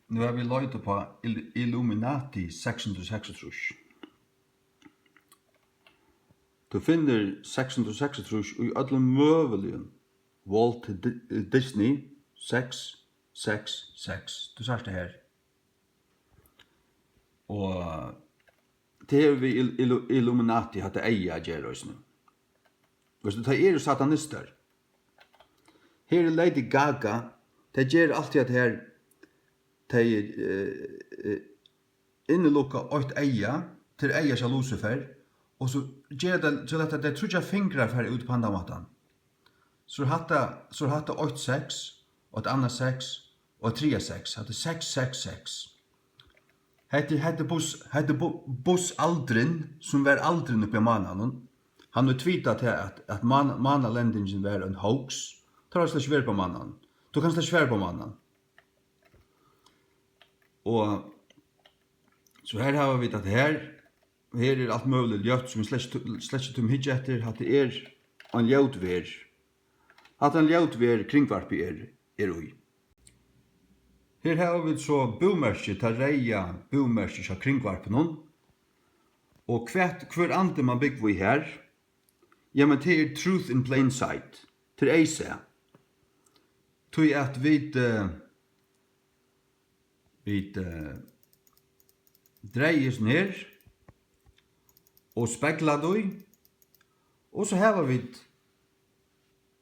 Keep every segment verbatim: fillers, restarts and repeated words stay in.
Nú havi eg leitað upp á Il-, Illuminati seks hundrað og seksogtrýss. Tú finnur seks hundrað og seksogtrýss í øllum møguligum. Walt Di-, Disney seks seks seks. Tú sært tað her. Og tað hevur við Il-, Illu-, Illuminati, hatta eygað at gera eisini. Veitst tú, tað eru satanistar. Her er Lady Gaga. Tey gera altíð hatta her. Tey, eh, eh, innilukka eitt eyga, til eyga hjá Lucifer, og so gera tey, so lata tey tríggjar fingrar fara út upp á handan mátan. So er hatta, so er hatta eitt seks, og eitt annað seks, og eitt triðja seks. Hatta er seks seks seks. Hetta er, hetta er Buzz, hetta er Bu-, Buzz Aldrin, sum var Aldrin uppi á mánanum. Hann hevur tweetað tað, at, at mán-, mánalendingin var ein hoax. Teir hava slett ikki verið upp á mánanum. Tú kanst slett ikki fara upp á mánanum. Og so her hava vit at her, her er alt møguligt ljótt, sum slett, slett ikki tími hyggja eftir. Hatta er ein ljót verð. Hatta er ein ljót verð, Kringvarpið er, er í. Her hava vit so búmerkið, tað reyða búmerkið hjá Kringvarpinum. Og hvat, hvør andi man búgva í her? Jamen, tað er truth in plain sight. Tað er eisæð. Tí at vit, eh, vit, eh, dreigja hesum her og spegla tí. Og so hava vit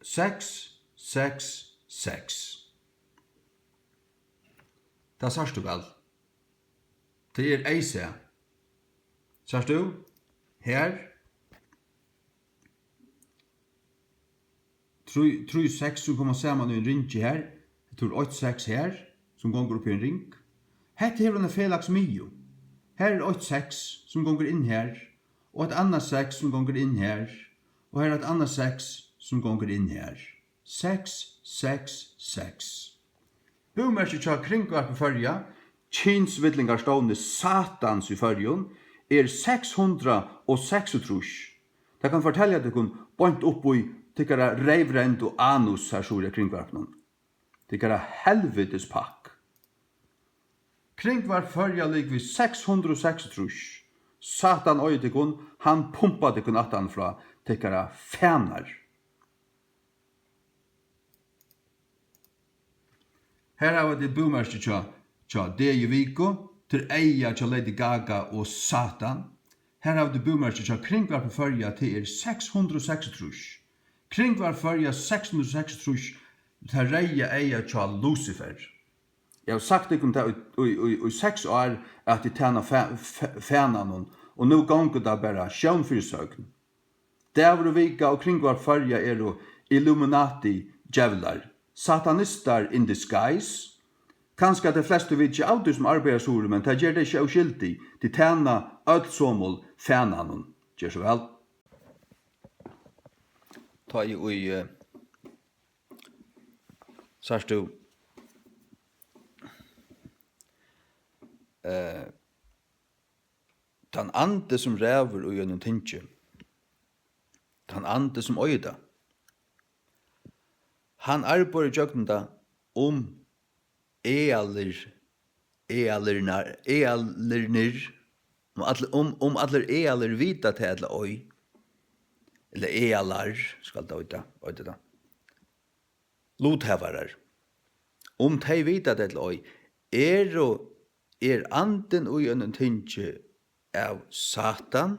seks seks seks. Tað sært tú væl. Tað er eisæð. Sært tú? Her. Trý, trý seks sum koma saman í ein ring her. Tú hevur eitt seks her, sum gongur upp í ein ring. Hetta hevur eina felags miðju. Her er eitt seks sum gongur inn her, og eitt annað seks sum gongur inn her, og her er eitt annað seks sum gongur inn her. Seks seks seks. Búmerkið hjá Kringvarpi Føroya, kynsvillingarstovni Satans í Føroyum, er seks hundrað og seksogtrýss. Tað kann fortelja tykkum beint upp í tykkara reyvrend og anus, har suðuri á Kringvarpinum. Tykkara helvitis pakk. Kringvarp Føroya ligvið seks hundrað og seksogtrýss. Satan eigur tykkum, hann pumpar tykkum aftan frá tykkara fanar. Her hava tit búmerkið hjá, hjá Degi Viku, til eyga hjá Lady Gaga og Satan. Her hava tit búmerkið hjá Kringvarpi Føroya, tað er seks hundrað og seksogtrýss. Kringvarp Føroya seks hundrað og seksogtrýss, tað reyða eyga hjá Lucifer. Eg havi sagt tykkum tað í, í, í, í seks ár, at eg tæna fa-, fa-, fananum, og nú gongur tað bara sjón fyri søgn. Dagur og Vika og Kringvarp Føroya eru Illuminati djevlar, satanistar in disguise. Kanska tey flestu vita ikki av tí sum arbeiða suðuri, men tað ger tey ikki óskyldig, tit tæna øll somul fananum. Ger so væl. Tá eg í, eh, Sært tú? Eh, tann andi, sum ræður í einum tingi, tann andi, sum eigur tað, hann arbeiðir ígjøgnum tað, um eðalir, eðalirnar, eðalirnir, um all-, um, um allir eðalir vita tað ella ei, ella eðalar, skal tað eita, eita tað. Luthavarar, um tey vita tað ella ei, eru, er andin í einum tingi av Satan,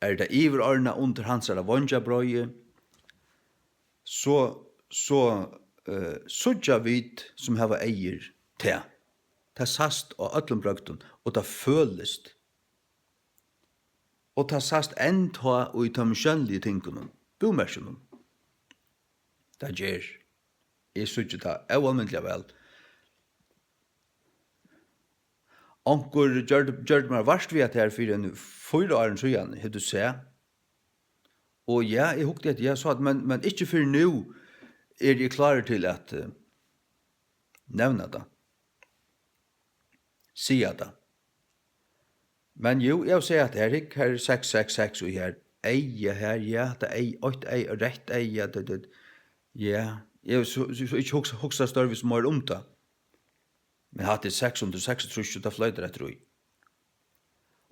er tað yvirordnað undir hansara veingjabreiði, so, so, eh, síggja vit, sum hava eygu, tað. Tað sæst á øllum brøgdum, og tað følist. Og tað sæst enn tá í teimum sjónligu tingunum, búmerkjunum. Tað ger. Eg síggi tað óalmindiliga væl. Onkur gjørdi, gjørdi mær vart við at her fyri ein fýra árum síðan, hevur tú sæð? Og ja, eg hugdi eftir, ja, so at, men, men ikki fyrr nú eri eg klárur til at, eh, nevna tað. Siga tað. Men jú, eg sigi at her, hygg, her er seks seks seks, og her eyga her, ja, tað er eitt eyga, reytt eyga, tað, tað, ja, eg so, so, so ikki hugsa, hugsa stórvís meir um tað. Men hatta er seks hundrað og seksogtrýss, og tað floytur eftir í.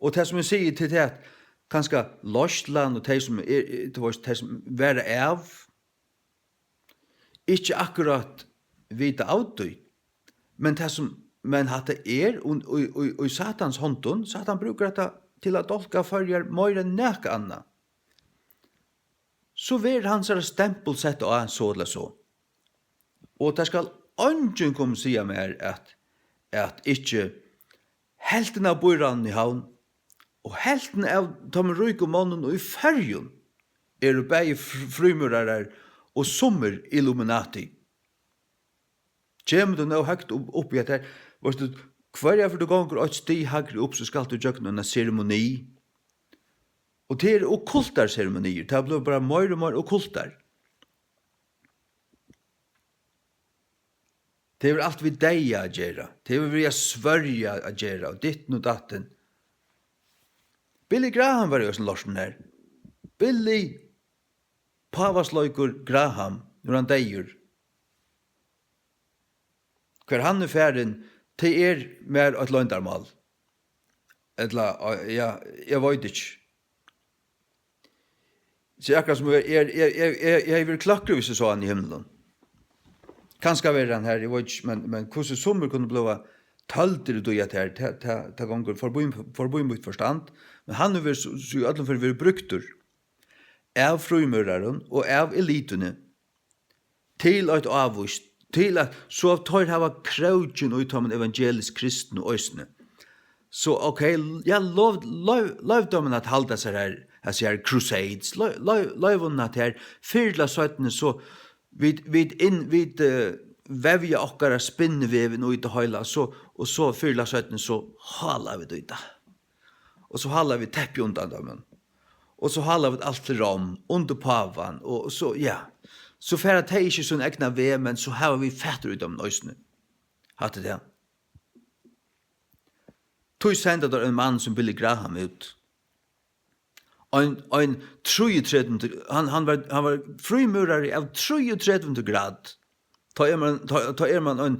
Og tað, sum eg sigi til tað, at kanska leiðslan og tey, sum er, er, tú veist, tey, sum verða av, ikki akkurát vita av tí, men tað, sum, men hatta er, og, og, og, og í Satans hondum, Satan brúkar hetta til at dálka Føroyar meira enn nakað annað. So verður hansara stempul sett á, so ella so. Og tað skal eingin koma og siga mær, at, at ikki helvtin av býráðnum í Havn og helvtin av teimum ríku monnum í Føroyum eru bæði fr-, frímúrarar og summir Illuminati. Kemur tú nóg høgt upp, upp í hetta her, veitst tú, hvørja ferð tú gongur eitt stig hægri upp, so skalt tú gjøgnum eina seremoni. Og tað eru okkultar seremoniir. Tað blívur bara meir og meir okkultar. Tað hevur alt við deyða at gera. Tað hevur við at svørja at gera, og ditten og datten. Billy Graham var í hesum lortin her. Billy Pávasleikur Graham, nú er hann deyður. Hvar hann er farin, tað er mær eitt loyndarmál. Ella, ja, eg veit ikki. So akkurát sum eg, eg, eg, eg, eg, eg hevði verið kløkkur, hvis eg sá hann í himlinum. Kanska verður hann har, eg veit ikki, men, men hvussu summir kunnu blíva tøldir út í at her, tað, tað, tað gongur forbí, forbí mítt forstand, men hann hevur verið so, so í øllum førum verið brúktur av frímúrarum og av elituni til eitt ávíst, til at, so at teir hava krókin í teimum evangelisk kristnu eisini. So, ok, ja, lov, loyv, loyv teimum at halda sær her, hasir her crusades, loyv, loyv, loyv honum at her, fyrr ella seinni, so vit, vit inn, vit, eh, vevja okkara spinnivevin í tað heila, so, og so fyrr ella seinni, so hála vit í tað. Og so hála vit teppi undan teimum. Og so hála vit alt til Rom, undir pávan, og so, ja. So fara tey ikki sín egna veg, men so hava vit fatur í teimum eisini. Hatta er tað. Tí senda teir ein mann sum Billy Graham út. Ein, ein trýogtretivu, hann, hann var, hann var frímúrari av trýogtretivu grad. Tá er man, tá, tá er man ein,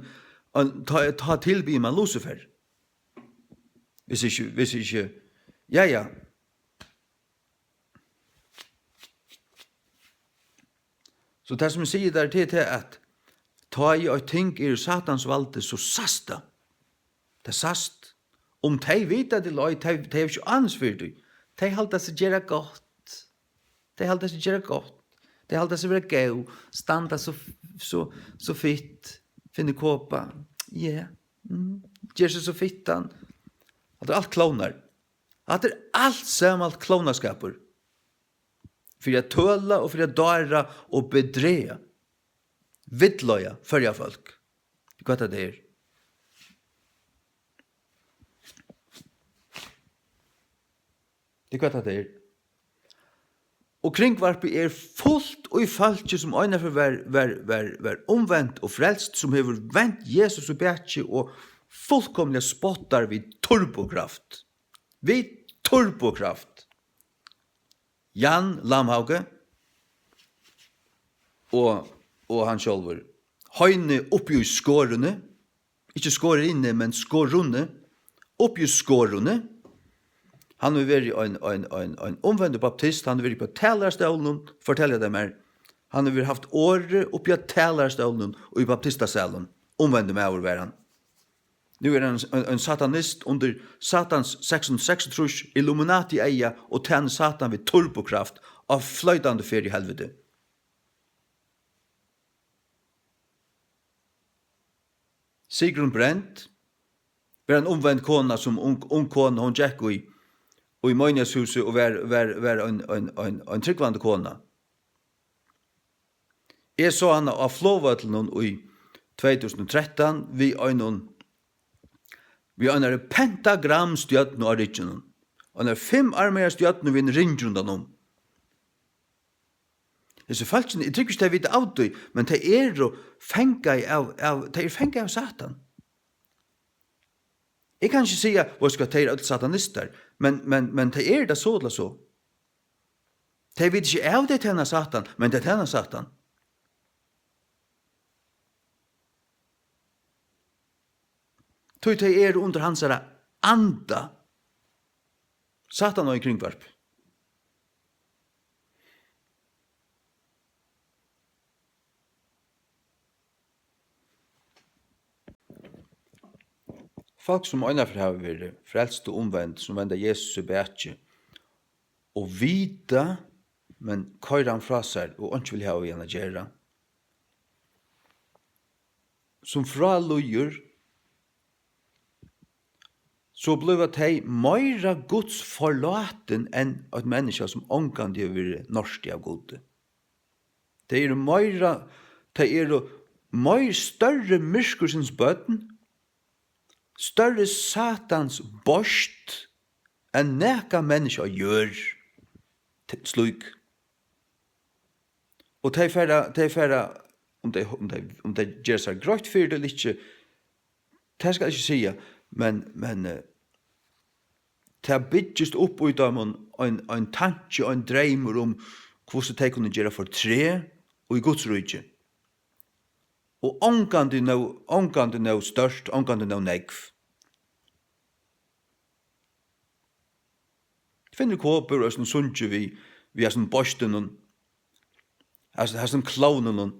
ein, tá, tá tilbiður man Lucifer. Hvis ikki, hvis ikki, ja, ja. So tað, sum eg sigi tær, tað er tað, at tá ið eitt ting er í Satans valdi, so sæst tað. Tað sæst. Um tey vita tað ella ei, tey, tey hava ikki ánilsi fyri tí. Tey halda seg gera gott. Tey halda seg gera gott. Tey halda seg vera góð. Standa so, so, so fitt. Finna kopa. Ja. Mm. Ger seg so fittan. Hatta er alt klovnar. Hatta er alt saman klovnaskapur. Fyri at tøla og fyri at dára og bedrega. Villleiða Føroya fólk. Tað er hvat tað er. Tað er hvat tað er. Og kringvarpið er fult í fólki, sum einaferð var, var, var, var umvent og frelst, sum hevur vent Jesus í bakið og fullkomiliga spottar við turbokraft. Við turbokraft. Jan Lamhauge og, og hann sjálvur. Heini uppi í Skoruni, ikki Skorini, men Skoruni, uppi í Skoruni. Hann hevur verið ein, ein, ein, ein umvendur baptist, hann hevur verið uppi á talarastólinum, fortelja tey mær. Hann hevur havt orðið uppi á talarastólinum í baptistasalinum. Umvendur maður var hann. Nú er hann ein, ein satanist undir Satans seks hundrað og seksogtrýss Illuminati-eyga og tænir Satan við turbokraft á floytandi ferð í helviti. Sigrun Brend var ein umvend kona, sum ung, ung kona, hon gekk í, í meinighetshúsi og var, var, var ein, ein, ein, ein trúgvandi kona. Eg sá hana á flogvøllinum í tvey túsund og trettan við einum, við einari pentagramstjørnu á rygginum. Einari fimmarmaðari stjørnu við einum ringi rundan um. Hesi fólkini, eg trúgvi ikki, tey vita av tí, men tey eru fangað av, av, tey eru fangað av Satan. Eg kann ikki siga, veitst tú hvat, tey eru øll satanistar, men, men, men tey eru tað so ella so. Tey vita ikki av, tey tæna Satan, men tey tæna Satan. Tí tey eru undir hansara anda. Satan og í kringvarp. Fólk, sum einaferð hava verið frelst og umvend, sum venda Jesus í bakið og vita, men koyra hann frá sær og einki vil hava við hann at gera, sum frá líður, so blíva tey meira Guds forlátin enn eitt menniskja, sum ongantíð hevur verið nortið av Gudi. Tey eru meira, tey eru meir størri myrkursins børn, størri Satans beist enn nakað menniskja á jørð. T-, slík. Og tey fara, tey fara, um tey, um tey, um tey gera sær greitt fyri tað ella ikki, tað skal eg ikki siga, men, men, eh, tað byggist upp í teimum ein, ein tanki, ein dreymur um, hvussu tey kunnu gera fortreð í Guds ríki. Og ongantíð nóg, ongantíð nóg stórt, ongantíð nóg nógv. Finnur Kaaber hevur eisini sungið við, við hasum beistinum, hasum, hasum klovnunum,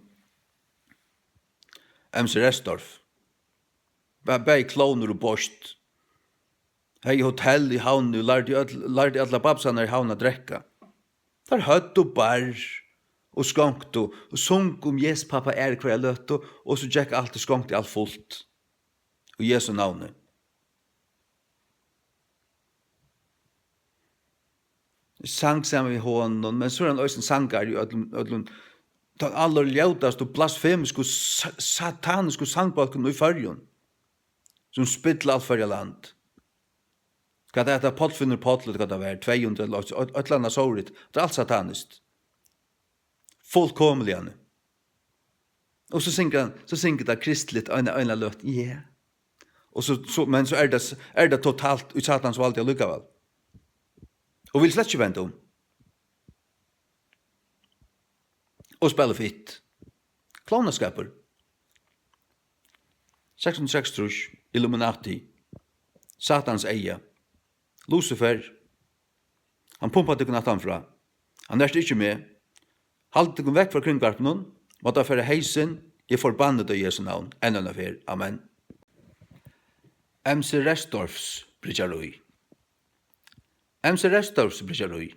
M C Restorff. Bæ-, bæði klovnur og beist. Hevði hotell í Havn og lærdi øll, lærdi allar babsarnar í Havn at drekka. Teir høvdu bar og skonktu og sungu um Jesu pápa aðru hvørja løtu, og so gekk alt og skonkti alt fult. Í Jesu navni. Sang saman við honum, men so er hann eisini sangari í øllum, øllum, tann allarljótastu, blasfemisku, sa-, satanisku sangbólkin í Føroyum, sum spilla alt Føroya land. Hvat er hetta, Páll finnur Páll, ella hvat tað var, tvey hundrað, ella eitt, eitt, eitt ella annað sovorðið. Tað er alt sataniskt. Fullkomiliga. Og so syngur hann, so syngur tað kristligt, eina, eina løtu, ja. Og so, so, men so er tað, er tað totalt í Satans valdi allíkavæl. Og vil slett ikki venda um. Og spæla fitt. Klovnaskapur. Seks hundrað og seksogtrýss, Illuminati. Satans eyga. Lucifer. Hann pumpar tykkum aftanfrá. Hann nertir ikki meg. Haldið tykkum vekk frá kringvarpinum, má tað fara heysin, eg forbanni tað í Jesu navn, enn eina ferð. Amen. M C Restorffs bryggjarí. M C Restorffs bryggjarí.